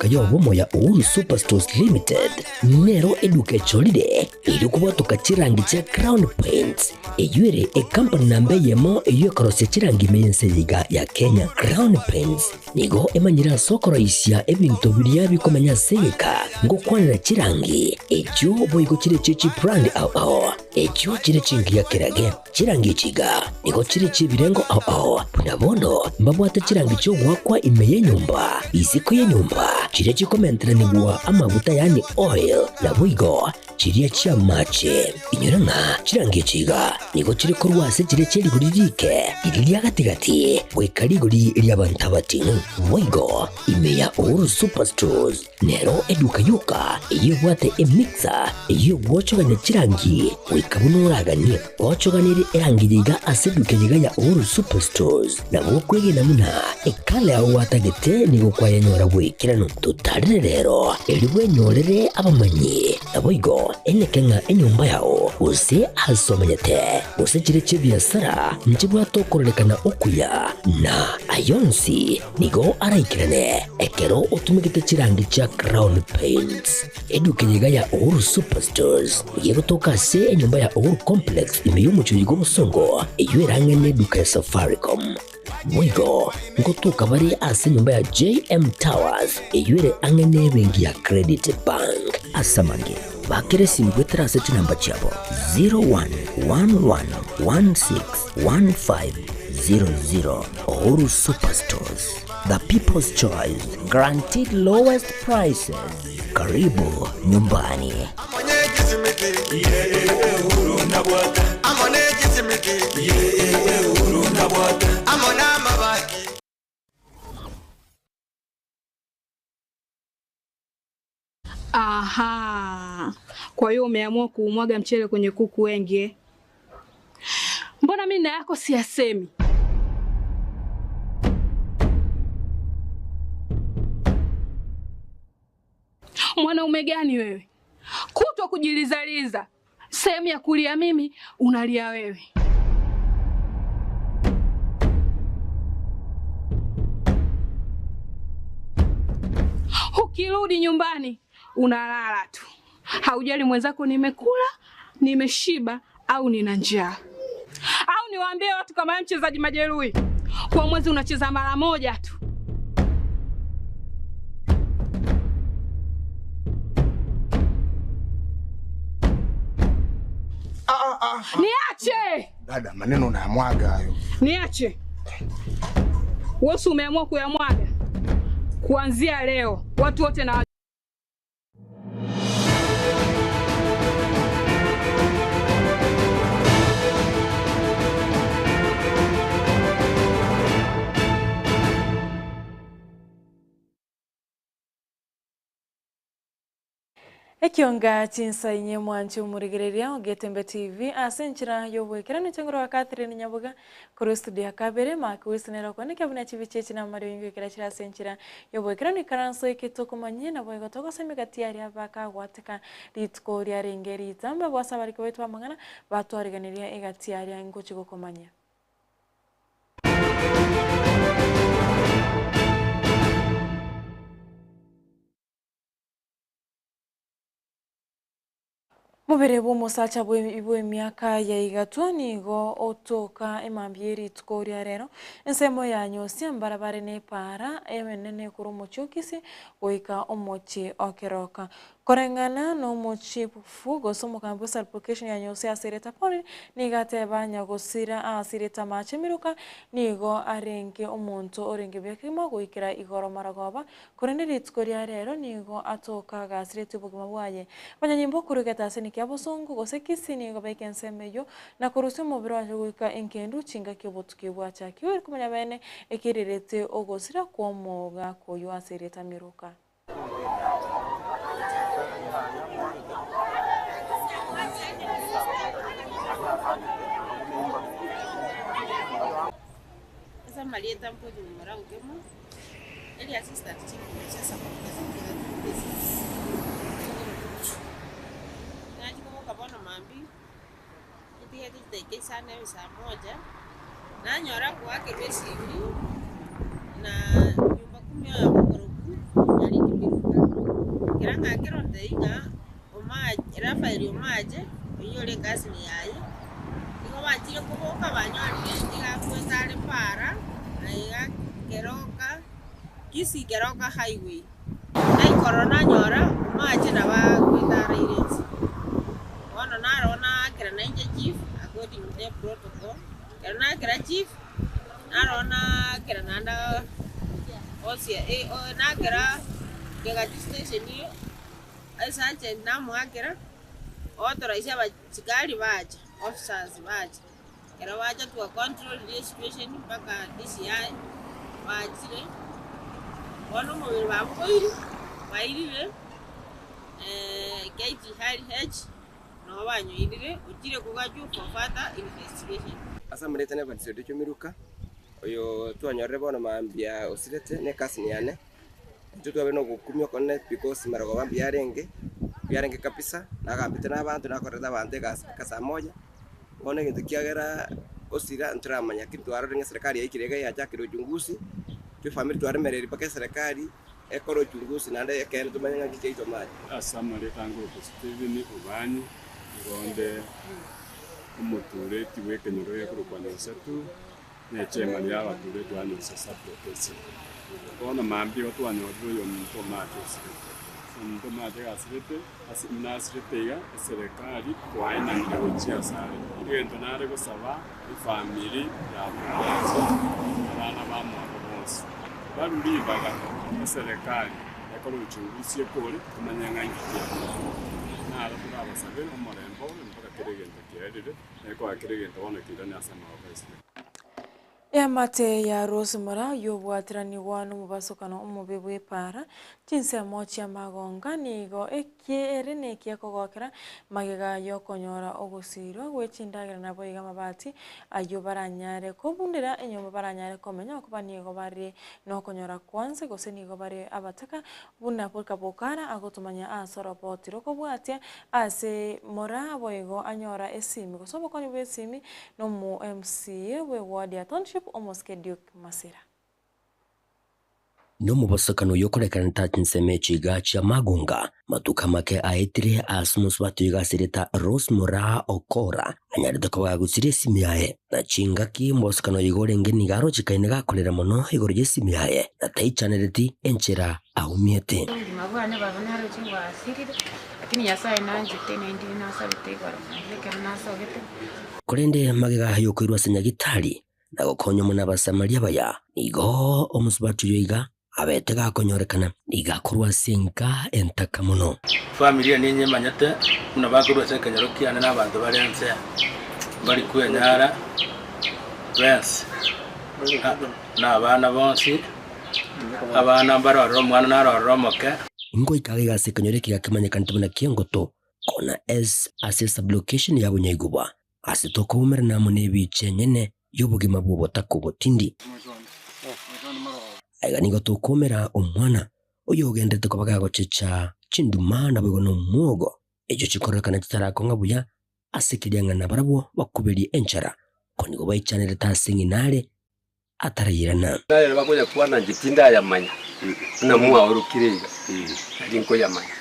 Eduka y'obomo ya Uhuru Superstores Limited nero eduka echorire erio kobwatoka chirangi chia Crown Paints, eyio ere ekampani namba eyemo eyio ekorosia chirangi ime y'ense eye iga ya Kenya. Crown Paints nigo emanyire ase okoroisia ebinto biria bikomenya ase egeka ngokwanera chirangi echio boigo chire echie chibrand ao ao echio chire chingiya kerage. Chirangi echi iga nigo chire chi'ebirengo ao ao, buna bono mbabwate chirangi chi'ogoakwa ime y'enyomba, isiko y'enyomba, chiria chikomenteranigwa amaguta yaani oil, naboigo chiria chi'amache. Inyora ng'a chirangi echi iga nigo chire korwa ase chiria chie rigori riike, riria ria gati-gati, goika rigori ri'abanto abating'u. Boigo ime ya Uhuru Superstores Nero eduka yoka eyio ebwate emixer eyio egwochogania chirangi goika buna oraganie. Gochoganerie erangi eye iga ase eduka eye iga ya Uhuru Superstores nabo okwegena buna ekala yao gwatagete nigo kwayenyora bw'ekeranu. Totarire rero erio bwenyorere abamanyi naboigo eneke ng'a enyomba yao gose ase omenyete gose chire chi'ebiasara nchibwate okororekana okuya na ayonsi Nigo araikerane ekero otumegete chirangi chia Crown Paints. Eduka eye iga ya Uhuru Superstores nigo egotoka ase enyomba ya Uhuru Complex ime y'omochie oyo bw'obosongo eyio ere ang'e n'eduka ya Safaricom. Boigo ngotoka bare ase enyomba ya JM Towers eyio ere ang'e n'ebenki ya Credit Bank. Ase amange, bakera esimi goetera ase chinamba chiabo 0111161500. Uhuru Superstores, the people's choice, guaranteed lowest prices. Karibu nyumbani. Aha, kwa hiyo umeamua kuumwaga mchele kwenye kuku wengi eh? Mbona mimi na yako siyasemi? Mwanaume gani wewe, kutwa kujilizaliza, sehemu ya kulia mimi unalia wewe. Ukirudi nyumbani unalala tu, haujali mwenzako nimekula, nimeshiba au nina njaa. Au niwaambie watu kama wewe mchezaji majeruhi, kwa mwezi unacheza mara moja tu. Niache Dada, maneno unayamwaga hayo. niache. Wewe si umeamua kuyamwaga? Kuanzia leo watu wote na Ekionga chinsa inye mwanche omorigereria o Getembe TV ase enchera y'oboikeranu echengoro wa Catherine Nyaboga korwa estudio ya kabere Mark Wilson ere okwaneka buna chibicha echi na amariogi goikera chire ase enchera y'oboikeranu ikaranso eke tokomanyie naboigo togosemia gati aria bakagwateka rituko riarenge ritambe bwase abariki baito b'amang'ana batwariganirie egati aria ngochi gokomanyia. Mobere bw'omosacha bw'emiaka ya igatwa nigo otoka emambia ye rituko ria rero, ensemo ya Nyosia mbarabare nepaara enene korwa omochie o Kisii goika omochie o Keroka. Koreng'ana nomochifu gose omogambi bwe sub-location ya Nyosia ase erieta Pauline nigo ateba nyagosira ase erieta amache emiruka nigo arenge omonto orenge buya kegima goikera igoro marogoba Korende rituko ria rero nigo atoka agasiretie obogima bwaye. Abanyanyimbo korwa egetaseni kia bosongo gose Kisii nigo baika ensemo eyio na korusia omobere oye goika engendu chingaki obotuki bwachakigwe eri komanya bene ekererete ogosira kw'omogaka oyio ase erieta Miruka. Ase amarieta mpoche momura okemo. Eri assistant chief gochia Nachia koboka bono mambia, ntigete chidakika isano ebe saa moja, nanyora ngoakerwa esimi na nyumba kumi oyomo okorokwa Nyariki Miruka. Nang'akera ontebia ng'a Omache, Rafaeli Omache, oyio ore ecousin yaye, nigo bachire koboka banyorire iga akwete are para na iga Keroka, Kisii Keroka highway. Naikorora nanyora Omache nabo akwete araire inse. Bono naro naakera nainche chief according to the protocol, ekero naakera chief, naro naakera naende osia naakera Kegati station Esergeant namoakera, otoraisia abasikari bacha, officers bacha. Ekero bacha twa control esituation mpaka DCI bachire, bono omobere babokoire, bairire KTRH nabo banyoirire, ochire kogachwa for further investigation. Ase amarieta n'ebatiso yaito Miruka, oyo twanyorire bono mambia osirete, ne ecousin yane. Intwe twabeire nogokumia okonene because marogoba mbuya arenge, mbuya arenge kabisa, nagambete na abanto, nakorerete abanto egasi mpaka saa moja, bono egento kiagera osira ntoramanya lakini twarorire ng'a eserekari yaikire iga yachakire uchunguzi, intwe efamiri twaremereiri mpaka eserekari ekore uchunguzi naende ekeene tomanye ng'a nki kiaitwa mache. Ase amarieta angoroka Stephen Obanyi, nigo onde omotureti bw'ekenyoro gekorokwa Nyasae Ne chairman y'abatureti ba Nyosa Sub-location. Bono mambia igo twanyorire oyominto omache osirete. Omonto omache gasirete, ase buna asirete iga, eserekari twaenanire gochia asare. Egento nare gosaba efamiri ya Omache, abana bamwabo bonsi, barue ribaga eserekari ekore uchunguzi ekore tomanye ng'a inki kiabeire. Naro torabasabere omorembe obe mpaka kera egento kiaerire. Ekoa kera egento bono keirane ase amaboko a Israeli. Eamate ya Rose Moraa yobwatiranigwa nomobasokano omobe bw'epaara, chinsemo chi'amagonga nigo ekie ere nekia kogokera magega y'okonyora ogosiirwa gwe chindagera naboigo amabati ayio baranyare kobundera enyomba baranyare komenya okoba nigo bare nokonyora kwanse gose nigo bare abataka Buna bokabokara agotomanya ase oroboti rokobwatia ase Moraa boigo anyora esimi gose obokonyi bw'esimi nomo MCA bwe ward ya Township omosike Duke Masira. Nomobosokano oyio okorekana tachinsemo echiga chia Magunga, matuko amake aetire ase omosubati oyo gasireta Rose Moraa Okora anyarete koba gagusire esimi yaye. Na chingaki omobosokano oyo igo orenge nigo arochekaine gakorera mono igoro y'esimi yaye, na taichanereti enchera aumiete. Obogima bwane baba naroche bwasirire, lakini Nyasaye nanchete naende nasabete igoro naende ekero nasogete. Korende magega y'okoirwa ase Nyagitari na gokonywa mono Abasamaria abaya, nigo omosubati oyo iga abete gakonyorekana, nigo akorwa ase enka entaka mono. Famiri eye ninyemanyete buna bakorwa ase ekenyoro kiane na abanto bare ense mbari kwenyara bensi na abana bonsi, abana mbare ororo omwana nare ororo omoke. Ngoika iga ase ekenyoro eke gakemanyekanete buna Kiengoto, kona S ase sublocation ya Bunyaigubwa, ase tokoumerana amo nebiicha enyene y'obogima bw'obotaka obotindi. Aiga nigo tokoumera omwana oyogenderete koba gagochecha chinduma naboigo nomwogo, echio chikororekana chitarakong'a buya ase keria ng'a nabarabwo bakuberie enchara, ko nigo baichanerete ase ng'ina are atarairana. Nere bakoyakwana inche tindayamanya, buna mwaorokire iga, nari nkoyamanya.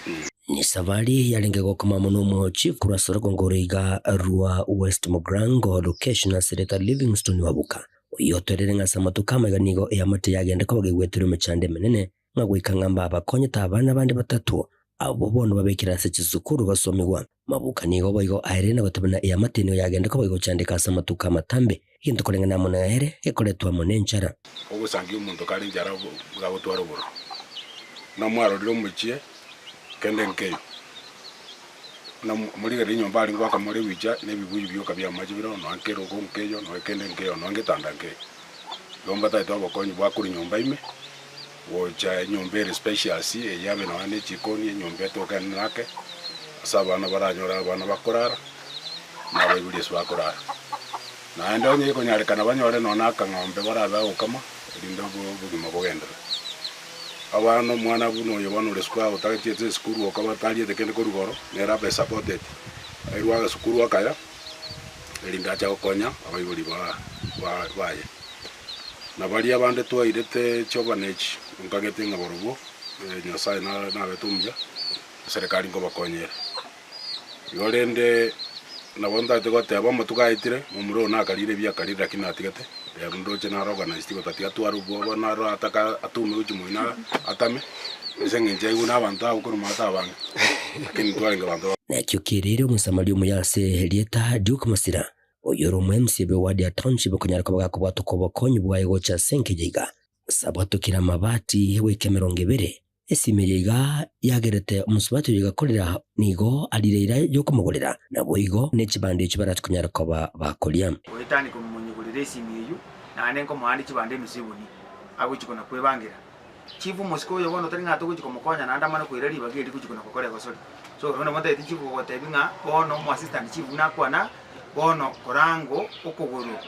Nesabari yarenge gokoma amo nomochie korwa ase orogongo ore iga rwa West Mugirango location ase erieta Livingstone Wabuka. Oyio otoerere ng'a ase amatuko amaiga nigo eamate yagenda koba gegweterwa emechando emenene ng'a goika ng'a mbabakonyete abana bande batato abwo bono babekire ase chisukuru gosomigwa. Mabuka nigo boigo aerire na goteba na eamate nigo yagenda koba gegochandeka ase amatuko amatambe, egento koreng'ana amo naere gekoretwa amo nenchara. Ogosangia omonto kare enchara gagotwara obororo. Buna mwarorire omochie, kende nkeiyo. Buna morigereria enyomba aria ngoaka more ebicha na ebibuyu bioka bi'amache bire oo, nonya nkerogo nkeiyo, nonya kende nkeiyo, nonya ngetanda nkeiyo. Igo mbatagete obokonyi bwa korwa nyomba ime, gocha enyomba ere spacious, eyio abe nonya ne chikoni, enyomba etoke anene ake, ase abana baranyore abana bakorara, na abaibori ase bakorara. Naende onye ekonyarekana banyore nonya na akang'ombe barabe agokama, erinde obogima bogenderere. Abana omwana buna oyo bono ore sukuru agotagetiete esukuru okoba tariete kende korwa igoro, nere abe supported, airwe agasukuru akaya, erinde ache gokonya abaibori baye. Na baria bande twairete chiorphanage, nkagete ng'a barobwo, Nyasaye nabete omuya. Eserekari nkobakonya ere. Igo rende nabo ntagete goteba amatuko aetire, momura oyo nakarire ebi akarire lakini natigete, rero ndoche naro organized gotatiga atware obwoba naro ataka atume gochia moino atame, ase eng'encho aigwe na abanto abwo korwa maate abange, lakini ntwarenge abanto ba. Nakio kerire Omosamaria omuya ase erieta ri'okomasira, oyore omo-MC bw'ewadi ya Township okonyara koba gakobwatoka obokonyi bwaye gocha ase enkeja iga. Sabwatokire amabati goika emerongo ebere, Esimi eye iga yagerete omosubati oyo igakorera nigo arire eira y'okomogorera, naboigo ne chibando echio barache konyara koba bakoria. Goetania komonyigorera esimi eyio, naende nkomoa chibando enusu ebuni, agochia kona kwebangera. Chief omosike oyo bono tari ng'a togochia komokonya naende amane koira ribaga erio gochia kona gokora egosori. So bono nabo ntagete chief gogotebia ng'a bono omo assistant chief buna akwana, bono korango okogoro,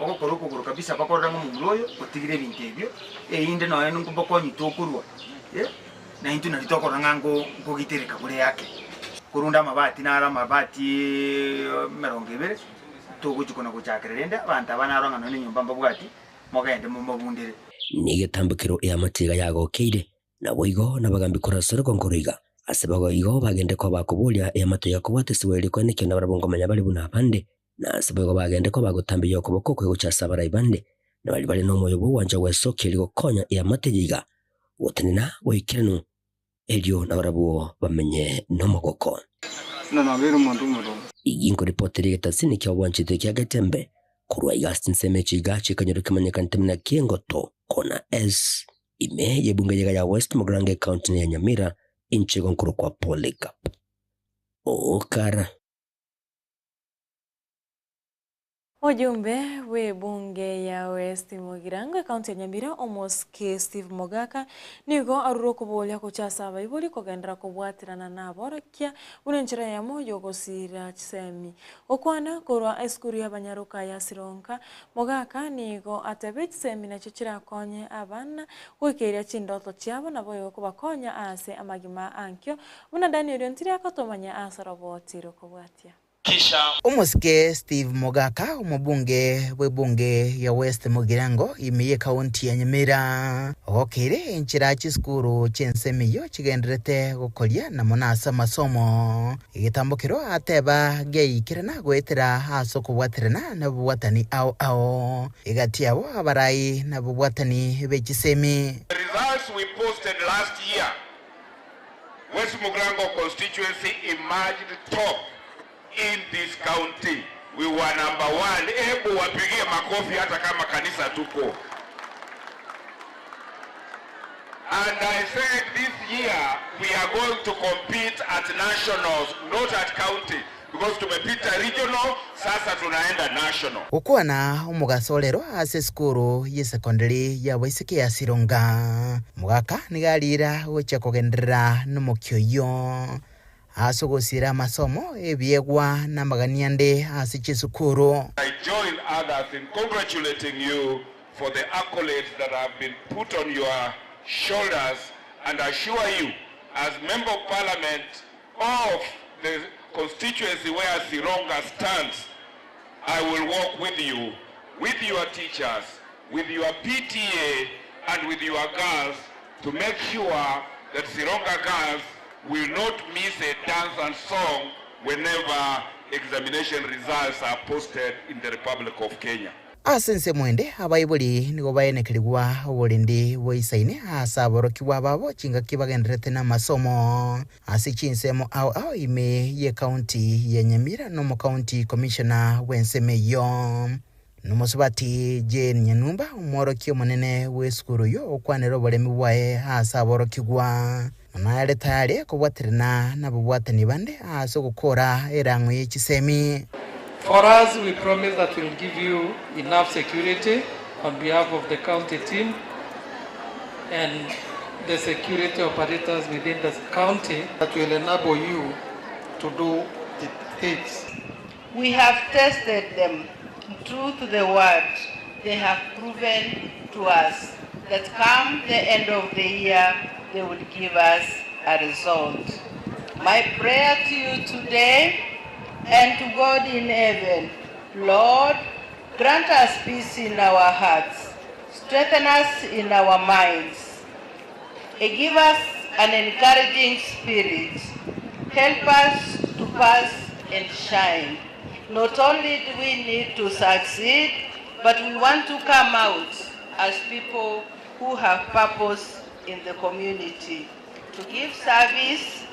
ogokora okogoro kabisa bakorora ng'a omomura oyo otigire ebinto ebio, erinde nonya nkobokonyi tokorwa eh, na intwe nari tokorora ng'a nko nkogitereka bore ake. Korende amabati naro amabati emerongo ebere, togochia kona gochakera rende abanto aba naro ng'a nonya na enyomba mbabwati, mogende momabundere. Negetambokero eamate iga yagokeire, Naboigo nabagambi korwa ase orogongo roiga, ase bago igo bagende koba bakoboria eamate ya kobwata esibo eria koenekia nabarabwo nkomenya bare buna abande, na ase boigo bagende koba bagotambia okoboko okwe gocha ase abarai bande, na baria bare nomoyo bw'ogwancha gwesokia erio gokonya eamate eye iga gotenena goikeranu, erio nabarabwo bamenye nomogoko. Buna nabeire omonto omoronge. Eyio nkoripotera egetasini kia obwanchete kia Getembe korwa iga ase chinsemo echi iga chikanyoro kemanyekanete buna ki'engoto, kona S. Ime y'ebunga eyega ya West Mugirango ecounty ya Nyamira inche igo nkorokwa Polycarp Okara. Ojumbe bw'ebunge ya West Mugirango ekaunti ya Nyamira Omosike Steve Mogaka nigo arure okoboria gocha ase abaibori kogenderera kobwaterana na aborokia buna enchera eyemo y'ogosira chisemi. Gokwana korwa esukuru y'abanyaroka ya Sironka, Mogaka nigo atebire chisemi nachio chirakonye abana goikeria chindoto chiabo naboigo kobakonya ase amagima ankio buna Daniel Ontiri agotomanya ase oroboti rokobwatia. Omosike Steve Mogaka, omobunge bw'ebunge ya West Mugirango ime y'ekaunti ya Nyamira, ogokeire enchera chisukuru chi'ensemo eyio chigendererete gokoria na mono ase amasomo. Egetambokero ateba giaikerana goetera ase okobwaterana nabobwatani ao ao egati yabo abarai nabobwatani be chisemi. The results we posted last year, West Mugirango constituency emerged top in this county. We were number one. Hebu wapigie makofi hata kama kanisa tuko. And I said this year we are going to compete at nationals, not at county because tumepita regional, sasa tunaenda national. Gokwana omogaso orero ase esukuru y'esekondari y'abaiseke ya Sironga, omogaka nigo ariira gochia kogenderera nomokia oyio ase ogosiira amasomo, ebiegwa na amagani ande ase chisukuru. I join others in congratulating you for the accolades that have been put on your shoulders and assure you as Member of Parliament of the constituency where Sironga stands, I will walk with you, with your teachers, with your PTA and with your girls to make sure that Sironga girls will not miss a dance and song whenever examination results are posted in the Republic of Kenya. Ase ensemo ende, abaibori nigo baenekerigwa oborendi boisaine ase aborokigwa babo chingaki bagendererete namasomo ase chinsemo ao ao ime y'ecounty ya Nyamira na omocounty commissioner bw'ensemo eyio. Nomosubati Jane Nyanumba, omworokia omonene bw'esukuru oyio okwanera oboremi bwaye ase aborokigwa, na nare tayari kobwaterana nababwatani bande ase ogokora erang'o ye chisemi. For us, we promise that we'll give you enough security on behalf of the county team and the security operators within the county that will enable you to do the things. We have tested them true to the word, they have proven to us that come the end of the year they would give us a result. My prayer to you today and to God in heaven, Lord, grant us peace in our hearts, strengthen us in our minds, give us an encouraging spirit. Help us to pass and shine. Not only do we need to succeed, but we want to come out as people who have purpose in the community, to give service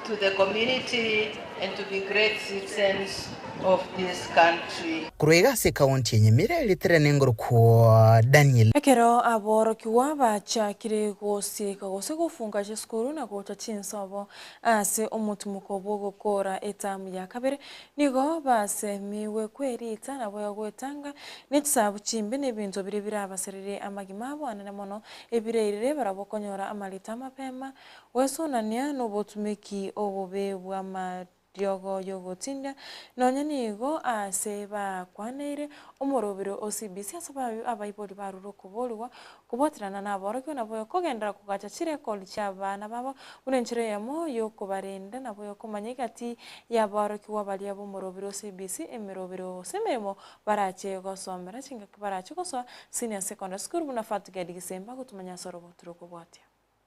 to the community and to be great citizens of this country. Korwa iga ase ekaunti ya Nyamira eritere nengorokwo Daniel. Ekero aborokigwa bachakire gosieka gose gofunga chisukuru na gocha chinsobo ase omotimoko bw'ogokoora etamu ya kabere, nigo basemigwe kweriita na boigo gwetanga ne chisabu chimbe na ebinto biria birabasarerie amagima abo anene mono, ebirairire barabwo konyora amarita amapema, gwesunania nobotumeki obobe bw'amariogo y'ogotindia, nonya nigo aase bakwaneire omorobero o CBC ase abaibori barure okoborigwa Kobwaterana naborokigwa nabo kogenderera kogacha chirekodi chi'abana babo buna enchera eyemo y'okobarenda nabo y'okomanya egati y'aborokigwa baria b'omorobiri o CBC emerobiri gose emeremo barache gosomera chingaki barache gosoa Senior Secondary School buna Fatged Gisemba agotumanya ase oroboto rokobwatia.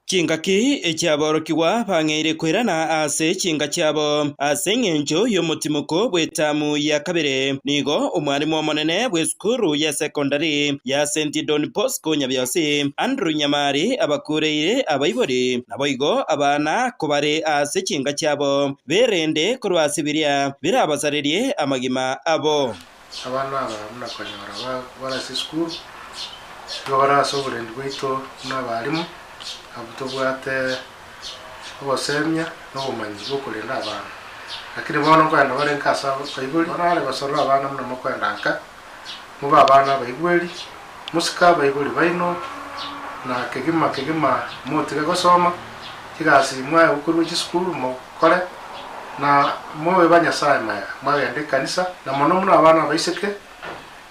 Chingaki echiaborokigwa bang'eire koirana ase chinka chiabo ase engencho y'omotimoko bw'etamu ya kabere. Nigo omwalimu omonene bw'esukuru ya sekondari ya St Don Bosco Nyabiosi, Andrew Nyamari abakureire abaibori naboigo abana kobare ase chinka chiabo berende korwa ase biria birabasarerie amagima abo. Abana aba buna konyora bare ase esukuru, nigo bare ase oborendi bwaito buna abalimu, abwo tobwate obosemia na obomanyi bw'okorenda abana. Lakini bono nkoenda bare nka ase abaibori, bono are gosorora abana buna mokoenda nka, mobe abana abaigweri, mosike abaibori baino, na kegima kegima motige gosoma, chigasi mwaye gokorwa chisukuru mokore. Na mobe ba Nyasae magega, mwagenda ekanisa, na mono mono abana abaiseke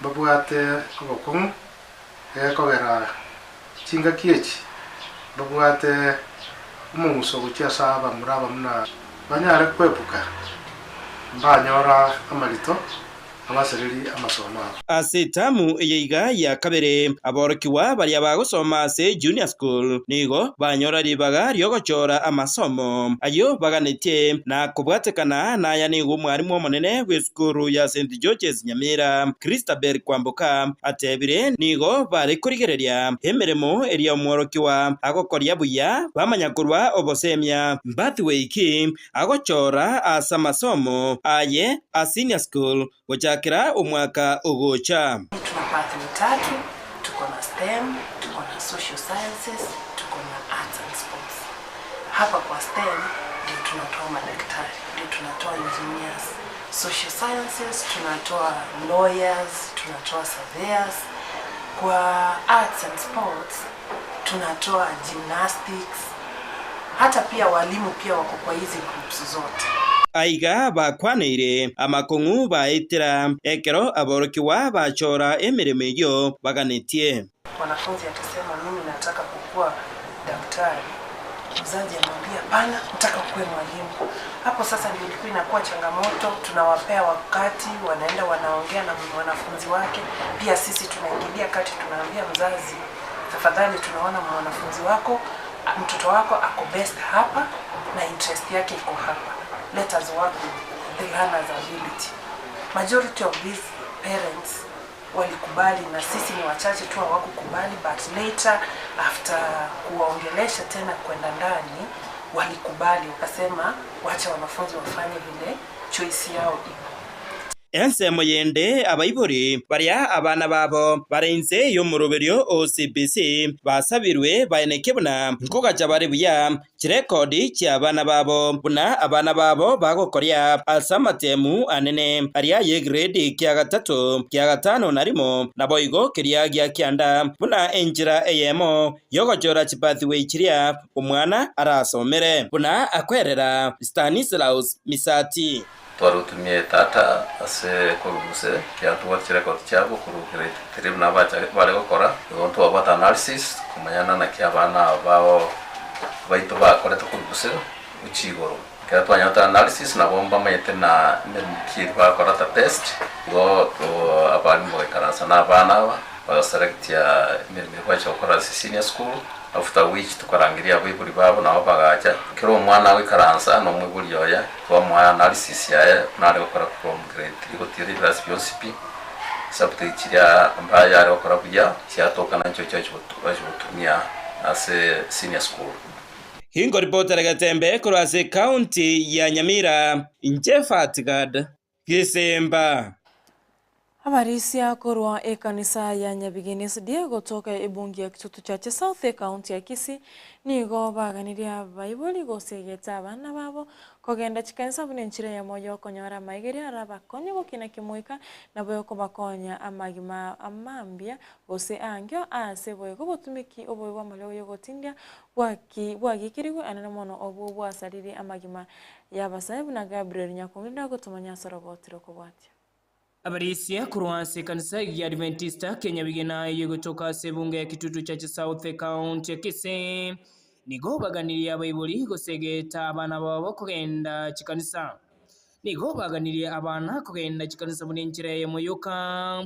mbabwate obokong'u, egekogera chingaki echi mbabwate omong'uso gochia ase abamura aba buna banyare kwebuka, mbanyora amarito. abasererie amasomo abo. Ase etamu eye iga ya kabere, aborokigwa baria bagosoma ase Junior School nigo banyora ribaga riogochora amasomo ayio baganetie, na kobwatekana naya nigo omwarimu omonene bw'esukuru ya St George's Nyamira, Christabel Kwamboka, atebire nigo bare korigereria emeremo eria omworokigwa agokoria buya bamanya korwa obosemia. Pathway ki Agochora ase amasomo aye a senior school gochakera omwaka ogocha. Tuna pathway tatu, tuko na STEM, tuko na social sciences, tuko na arts and sports. Hapa kwa STEM ndio tunatoa madaktari, ndio tunatoa engineers. Social sciences tunatoa lawyers, tunatoa surveyors. Kwa arts and sports tunatoa gymnastics, hata pia walimu pia wako kwa hizi groups zote. Aiga bakwaneire amakong'u baetera ekero aborokigwa bachora emeremo eyio baganetie. Mwanafunzi atasema mimi nataka kukua daktari, mzazi amwambie hapana, nataka ukuwe mwalimu. Hapo sasa ndio ilikuwa inakuwa changamoto, tunawapea wakati, wanaenda wanaongea na mwanafunzi wake, pia sisi tunaingilia kati, tunaambia mzazi tafadhali, tunaona mwanafunzi wako, mtoto wako ako best hapa na interest yake iko hapa, let us work with the learner's ability. Majority of these parents walikubali na sisi ni wachache tu hawakukubali, but later after kuwaongelesha tena kwenda ndani walikubali, wakasema wacha wanafunzi wafanye vile choice yao ipo. Ensemo yende abaibori baria abana babo bare inse y'omoroberio o CBC basabirwe baeneke buna nkogacha bare buya Chirekodi chi'abana babo, buna abana babo bagokoria ase amatemu anene aria y'egredi kia gatato, kia gatano na rimo, naboigo keria gia kianda, buna enchera eyemo y'ogochora chipathway chiria omwana arasomere, buna akwerera Stanislaus Misati. Twarutumie tata ase korwa gose ekiagera tobwate chirecord chiabo korwa grade three buna bachagete bare gokora, igo ntwabwate analysis komanyana naki abana aba bao baito bakorete korwa gose gochia igoro. Ekero twanyorete analysis nabo mbamanyete na emeremo ki eria bagokora ta test, igo abalimu bagaikaransa na abana aba bagaselectia emeremo eria bagochia gokora ase senior school. After which tokarangeria abaibori babo nabo bagacha, kera omwana agoikaransa na omoibori oye, twamoa analysis yaye buna are gokora from grade three gotiira ebirasi bionsi pi, subject chiria ambaye are gokora buya chiatoka nainche ochi gotumia ase senior school. Inkoripotera Getembe korwa ase ekaunti ya Nyamira, inche Fatgad Gesemba. Abarisia korwa ekanisa ya Nyabigeni SDA gotoka ebunge ya Kitutu Chache South ekaunti ya Kisii nigo baganirie abaibori gosegeta abana babo kogenda chikanisa buna enchera eyemo yokonyora amaigerio arabakonye gokina kimoika nabo ekobakonya amagima amambia gose aangio aase boigo obotumiki obobe bw'amariogo yogotindia bwaki bwagikerigwe anene mono obwo bwasaririe amagima y'abasae buna Gabriel Nyakundi agotomanya ase oroboti rokobwatia. Abarisia korwa ase ekanisa y'Adventista Kenyabigena eyio egotoka ase ebunge ya Kitutu Church South ekaunti ya Kisii nigo baganirie abaibori gosegeta abana babo kogenda chikanisa. Nigo baganirie abana kogenda chikanisa buna enchera eyemo yoka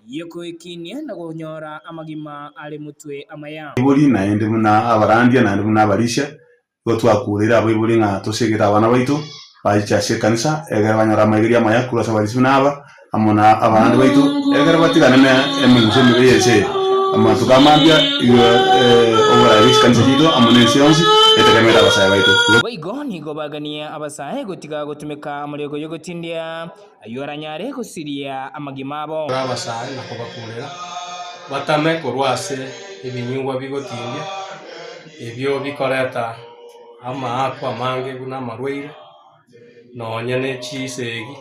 y'okoekinia na konyora amagima are motwe amaya. Abaibori naende buna abarandia naende buna abarisia Igo twakuureire abaibori ng'a tosegete abana baito bachiche ase ekanisa, egere banyore amaigerio amaya korwa ase abarisia buna aba, amo na abande baito, egere batigane ne emegusio emebe y'ense eye. Amatuko amambia igo oboraai bwe chikanisa chiaito amo nense yonsi etegemeete abasae baito. Igo. Boigo nigo baganie abasae gotiga gotumeka amarioko y'ogotindia, ayio aranyare gosiria amagima abo. Abasae na kobakuurera batame korwa ase ebinyugwa bigotindia. Ebio bikoreta amaakwa amange buna amarwaire, nonye ne chisegi,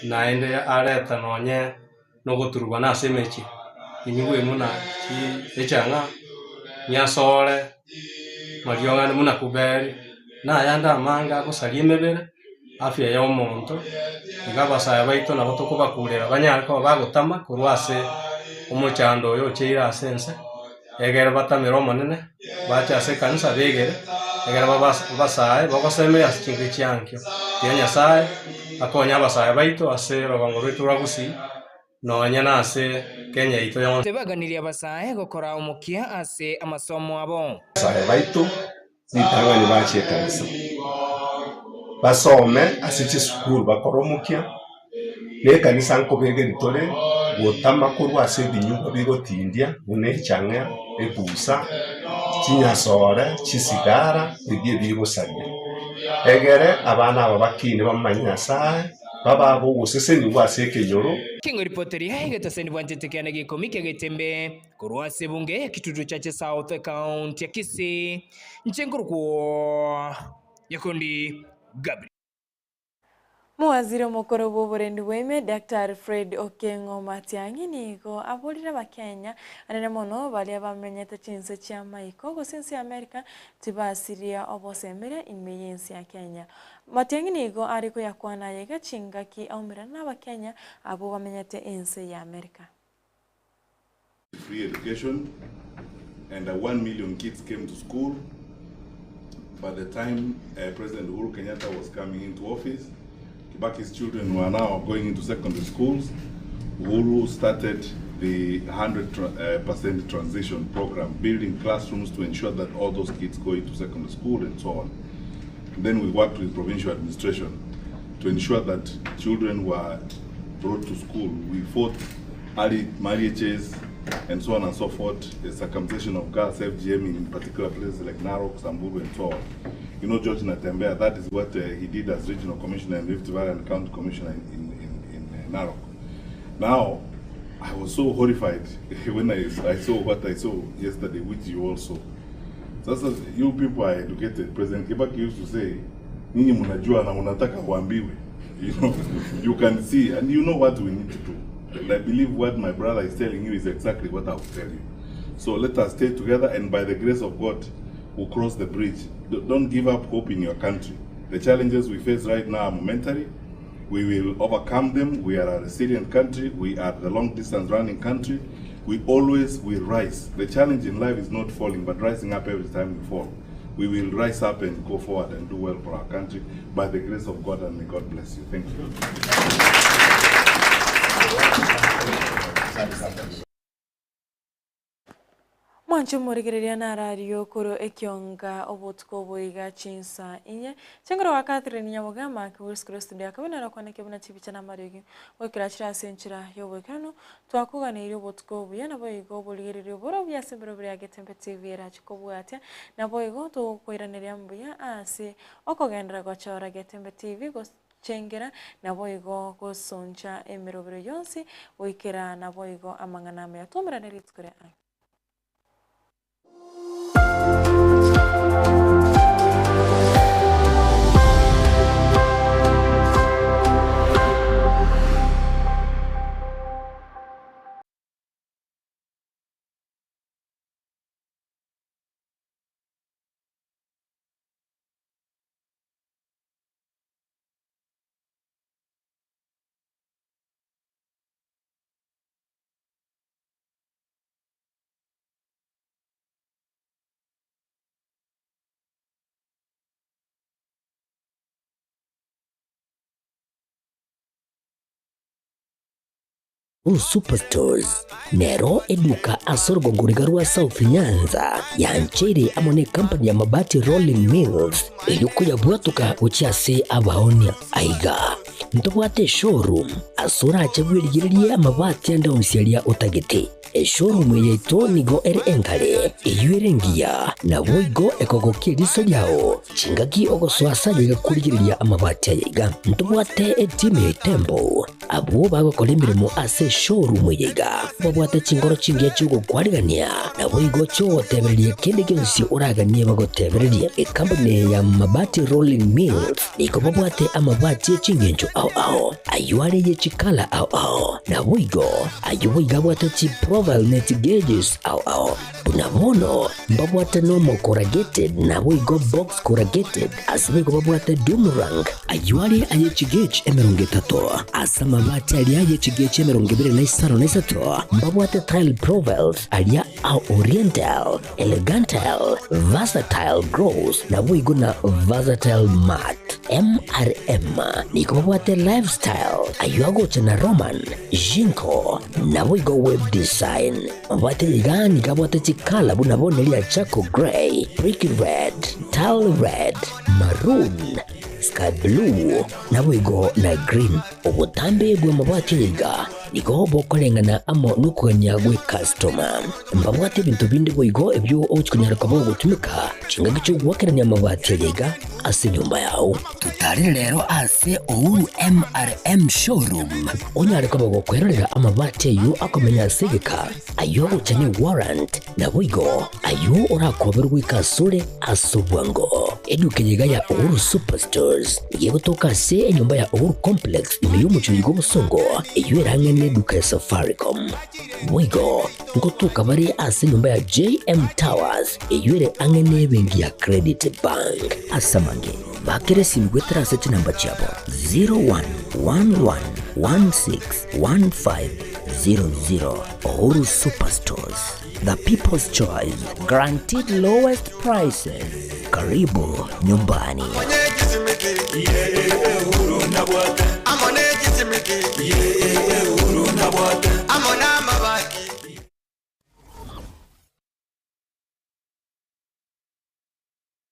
naende areta nonye nogoturubana ase emechie, enyigwe buna echang'aa, nyasore, mariog'ane buna kuberi, na ayande amange agosaria emebere, afya ya omonto, iga abasae baito nabo tokobakurera banyare koba bagotama korwa ase omochando oyo ocheire ase ense. Egere batamere Omonene, bache ase ekanisa begere, egere basae bagosemeria ase chinguru chiankio. Tiga Nyasae akonye abasae baito ase orogongo rwaito rwa Gusii, nonya na ase Kenya yaito yonsi. Tebaganirie abasae gokora omokia ase amasomo abo. Abasae baito ritang'ani bache ekanisa, basome ase chisukuru bakore omokia, na ekanisa nkobegeri tore gotama korwa ase ebinyugwa bigotindia buna echang'aa, ebusa, chinyasore, chisigara, ebio ebigosaria. Egere abana aba bakine bamanye Nyasaye, babe abogosesenigwa ase ekenyoro. Keng'oripoteria egetaseni bwanchete kiane gekomi kia getembe. Korwa ase ebunge ya Kitutu Chache South, ekaunti ya Kisii, inche nkorokwo Nyakundi Gabriel. Mowaziri omokoro bw'oborendi bwaime Daktari Fred Okengo Matiang'i nigo aborire abakenya anene mono baria bamenyete chinse chi'amaiko gose ense ya America tibasiria obosemeria ime y'ense ya Kenya. Matiang'i nigo are koyakwana aya iga chingaki aumerana n'abakenya abwo bamenyete ense ya America. Free education and 1 million kids came to school. By the time uh, President Uhuru Kenyatta was coming into office, Kibaki's children were now going into secondary schools. Uhuru started the 100% uh, transition program, building classrooms to ensure that all those kids go into secondary school and so on. And then we worked with provincial administration to ensure that children were brought to school. We fought early marriages and so on and so forth, the circumcision of girls, FGM in particular places like Narok, Samburu, and so on. You know, George Natembeya, that is what uh, he did as regional commissioner in Rift Valley and county commissioner in, in, in, in uh, Narok. Now, I was so horrified when I, I saw what I saw yesterday, which you also. Sasa you people are educated. President Kibaki used to say, nyinyi mnajua na unataka uambiwe. You know, you can see and you know what we need to do. And I believe what my brother is telling you is exactly what I will tell you. So let us stay together and by the grace of God, we'll cross the bridge. Don't give up hope in your country. The challenges we face right now are momentary. We will overcome them. We are a resilient country. We are the long distance running country. We always will rise. The challenge in life is not falling, but rising up every time we fall. We will rise up and go forward and do well for our country by the grace of God, and may God bless you. Thank you. Mwanche omorigereria narario korwa ekionga obotuko oboiga chinsa inye. Chinguru wa Catherine Nyabogama Kibusi korwa estudio ya Kabinda nakwaneke buna chibicha na amariogi goikera chire ase enchera y'oboikeranu. Twakoganeirie obotuko obuya naboigo oborigereria oboro obuya ase emeroberi ya Getembe TV erache kobwatia. Naboigo togokoiraneria mbuya ase okogenderera gochora Getembe TV gochengera naboigo gosoncha emerobero yonsi goikera naboigo amang'ana amaya. Twaumerane rituko ria ang'e. Superstores nero eduka ase orogongo riga rwa South Nyanza yancheire amo ne company ya Mabati Rolling Mills erio koyabwatoka gochia ase abaonia. Aiga ntobwate eshowroom ase orache bwerigererie amabati ande onsi aria otagete. Eshowroom eye yaito nigo ere enkare, eyio ere engiya, naboigo ekogokia eriso riao chingaki ogosoa ase aye iga korigereria amabati aya iga. Ntobwate etimu ya Itembo Abwo bagokora emeremo ase eshowroom eye iga babwate chinkoro chingiya chi'ogokwarigania, naboigo chi'ogotebereria kende gionsi oraganie bagotebererie. Ekampuni eye ya Mabati Rolling Mills nigo babwate amabati e chingencho ao ao, ayio are ye chikala ao ao, naboigo ayio boigo abwate chiprofile ne chigeges ao ao. Buna bono mbabwate normal corrugated naboigo box corrugated, ase boigo babwate doom rank, ayio are aye chigauge 30, ase amabati aria aye chigauge 23 mbabwate tile profiles aria a oriental, elegantile, versatile gross naboigo na versatile matte. MRM nigo babwate lifestyle, ayio agocha na Roman, Jinko, naboigo web design. Mabwate iga nigo abwate chikala buna bono eria charcoal grey, brick red, tile red, maroon, sky blue, naboigo na green. Obotambe bw'amabati aya iga nigo bokoreng'ana amo nokogania gw'ecustoma. Mbabwate ebinto binde boigo ebio ogochia konyara koba ogotumeka chingaki chi'ogoakerania amabati aya iga ase enyomba yao. Totarere rero ase Uhuru MRM Showroom onyare koba gokwerorera amabati ayio akomenya ase egeka, ayio agocha ne warrant, naboigo ayio orakoberwe goika asore ase obwango. Eduka eye iga ya Uhuru Superstores nigo egotoka ase enyomba ya Uhuru Complex ime y'omochie oyo bw'obosongo eyio erang'e neduka ya Safaricom. Boigo ngotoka bare ase enyomba ya JM Towers eyio ere ang'e nebenki ya Credit Bank. Ase amange, bakera esimi goetera ase chinamba chiabo 0111161500. Uhuru Superstores, the people's choice, guaranteed lowest prices. Karibu nyumbani.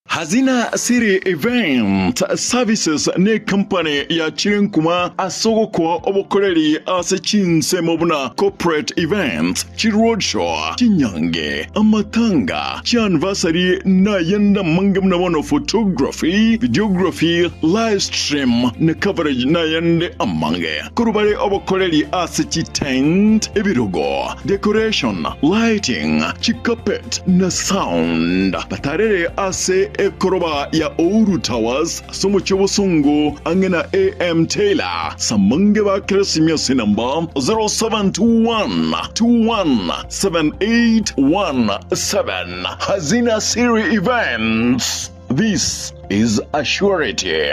Hazina City Event Services necompany yachire nkuma ase ogokoa obokoreri ase chinsemo buna corporate events, chiroadshow, chinyange, amatanga, chianniversary nayende amange buna bono photography, videography, live stream na coverage nayende amange. Korwa bare obokoreri ase chitent, ebirogo, decoration, lighting, chicarpet na sound. Batarere ase ekoroba ya Ouru Towers ase omochie obosongo ang'e na AM Taylor. Samange ba Keresimia ase enamba 0721 217817. Hazina Siri Events. This is a surety.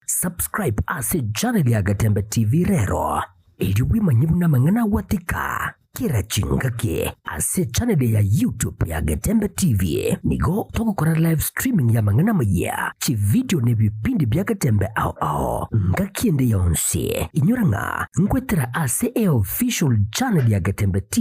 Subscribe ase channel ya Gatembe TV rero erio bwemanye buna amang'ana agwatika kera chingaki. Ase echaneli ya YouTube ya Getembe TV nigo togokora live streaming y'amang'ana amayia, chividio na ebipindi bia Getembe ao ao ngaki ende yonsi. Inyora ng'a nkwetera ase eofficial channel ya Getembe TV.